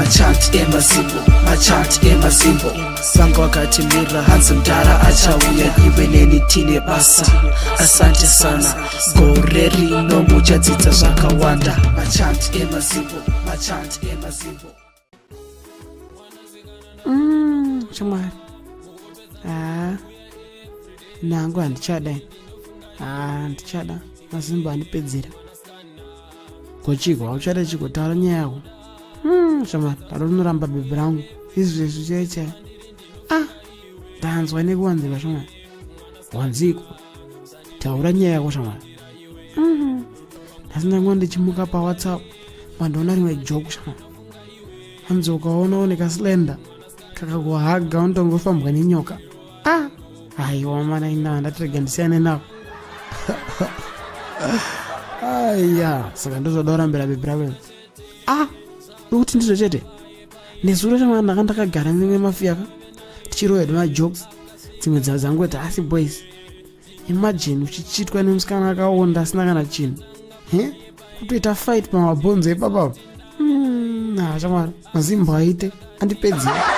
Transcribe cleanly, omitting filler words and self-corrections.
Machant emazimbo, machant emazimbo. Sango akati mira, hanzi mdara achauya, iwe neni tine basa. Asante sana, gore rino muchadzidza zvakawanda. Machant emazimbo, machant emazimbo. Shamwari, haa, nangu handichada ini. Haa, handichada, mazimbo andipedzera. Kochiko hauchada chiko? Taura nyaya yako. Shamwari, ndada unoramba bhebhi rangu izvezvi chai chai. Ah, ndanzwa nekuwanzirwa, shamwari. Wanziko? Taura nyaya yako, shamwari. Nhasi ndanga ndichimuka paWhatsApp, mandiona rimwe joke, shamwari. Hanzi ukaona une kaslender kakakuhaga, unotongofambwa nenyoka. Ah, aiwa mana, ina ndatirega ndisiyane nako. Aya, saka ndozvoda kurambira bhebhi rako? Ah, nokuti ndizvo chete. Nezuro, shamwari, ndanga ndakagara nemwe mafiyaka, tichirohwa nemajokes. Dzimwe dzavo dzangoti, "Asi boys, imagine uchichitwa nemusikana akaonda asina kana chinhu." He, kutoita fight pamabhonzo ipapapo. Ah, shamwari, mazimbo aite andipedzera.